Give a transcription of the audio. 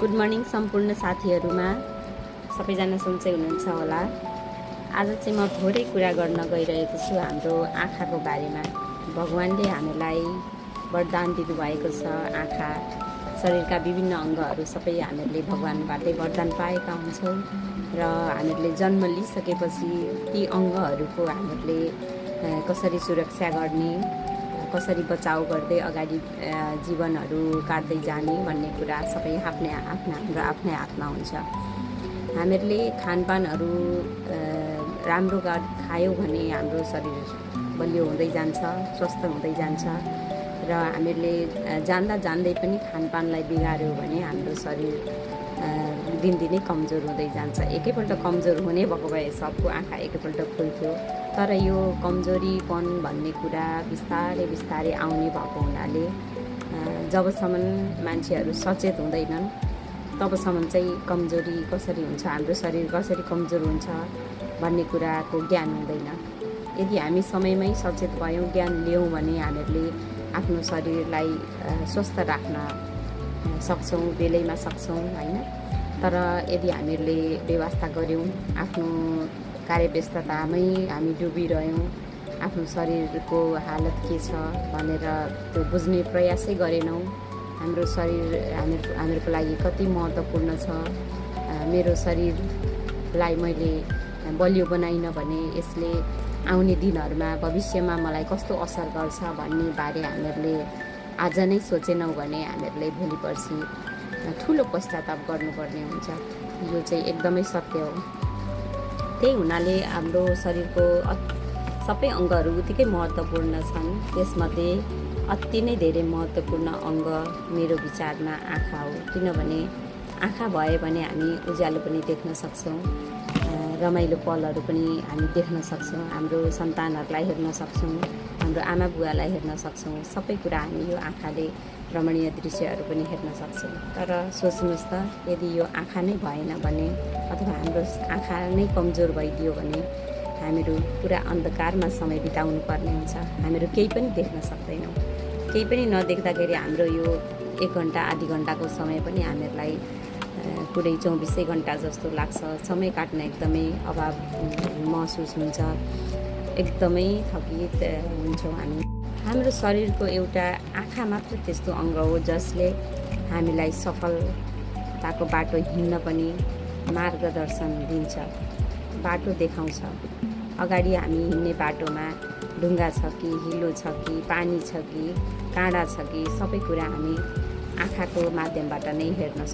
Good morning सम्पूर्ण साथीहरुमा सबैजना सन्चै हुनुहुन्छ होला। आज चाहिँ म थोरै कुरा गर्न गइरहेको छु हाम्रो आँखाको बारेमा। भगवानले हामीलाई वरदान दिनुभएको छ। आँखा शरीरका विभिन्न अङ्गहरू सबै हामीले भगवानबाटै वरदान पाएका हुन्छौँ र हामीले जन्म लिइसकेपछि ती अङ्गहरूको हामीले कसरी सुरक्षा गर्ने, कसरी बचाउ गर्दै अगाडि जीवनहरू काट्दै जाने भन्ने कुरा सबै हाम्रो आफ्नै हातमा हुन्छ। हामीहरूले खानपानहरू राम्रो खायौँ भने हाम्रो शरीर बलियो हुँदै जान्छ, स्वस्थ हुँदै जान्छ र हामीहरूले जान्दै पनि खानपानलाई बिगार्यो भने हाम्रो शरीर दिनदिनै कमजोर हुँदै जान्छ। एकैपल्ट कमजोर हुने भएको भए सबको आँखा एकैपल्ट खुल्थ्यो, तर यो कमजोरीपन भन्ने कुरा बिस्तारै आउने भएको हुनाले जबसम्म मान्छेहरू सचेत हुँदैनन् तबसम्म चाहिँ कमजोरी कसरी हुन्छ, हाम्रो शरीर कसरी कमजोर हुन्छ भन्ने कुराको ज्ञान हुँदैन। यदि हामी समयमै सचेत भयौँ, ज्ञान लियौँ भने हामीहरूले आफ्नो शरीरलाई स्वस्थ राख्न सक्छौँ, बेलैमा सक्छौँ होइन। तर यदि हामीहरूले व्यवस्था गऱ्यौँ, आफ्नो कार्यव्यस्ततामै हामी डुबिरह्यौँ, आफ्नो शरीरको हालत के छ भनेर त्यो बुझ्ने प्रयासै गरेनौँ, हाम्रो शरीर हामीहरूको लागि कति महत्त्वपूर्ण छ, मेरो शरीरलाई मैले बलियो बनाइनँ भने यसले आउने दिनहरूमा भविष्यमा मलाई कस्तो असर गर्छ भन्ने बारे हामीहरूले आज नै सोचेनौँ भने हामीहरूले भोलि पर्सि ठुलो पश्चाताप गर्नुपर्ने हुन्छ। यो चाहिँ एकदमै सत्य हो। त्यही हुनाले हाम्रो शरीरको सबै अङ्गहरू उत्तिकै महत्त्वपूर्ण छन्। त्यसमध्ये अति नै धेरै महत्त्वपूर्ण अङ्ग मेरो विचारमा आँखा हो। किनभने आँखा भए भने हामी उज्यालो पनि देख्न सक्छौँ, रमाइलो पलहरू पनि हामी देख्न सक्छौँ, हाम्रो सन्तानहरूलाई हेर्न सक्छौँ, हाम्रो आमा बुवालाई हेर्न सक्छौँ। सबै कुरा हामी यो आँखाले रमणीय दृश्यहरू पनि हेर्न सक्छौँ। तर सोच्नुहोस् त, यदि यो आँखा नै भएन भने अथवा हाम्रो आँखा नै कमजोर भइदियो भने हामीहरू पुरा अन्धकारमा समय बिताउनु पर्ने हुन्छ। हामीहरू केही पनि देख्न सक्दैनौँ। केही पनि नदेख्दाखेरि हाम्रो यो 1 घन्टा आधी घन्टाको समय पनि हामीहरूलाई पुरै 24 घन्टा जस्तो लाग्छ। समय काट्न एकदमै अभाव महसुस हुन्छ, एकदमै थकित हुन्छौँ हामी। हाम्रो शरीरको एउटा आँखा मात्र त्यस्तो अङ्ग हो जसले हामीलाई सफलताको बाटो हिँड्न पनि मार्गदर्शन दिन्छ, बाटो देखाउँछ। अगाडि हामी हिँड्ने बाटोमा ढुङ्गा छ कि, हिलो छ कि, पानी छ कि, काँडा छ कि, सबै कुरा हामी आँखाको माध्यमबाट नै हेर्न सक्छौँ।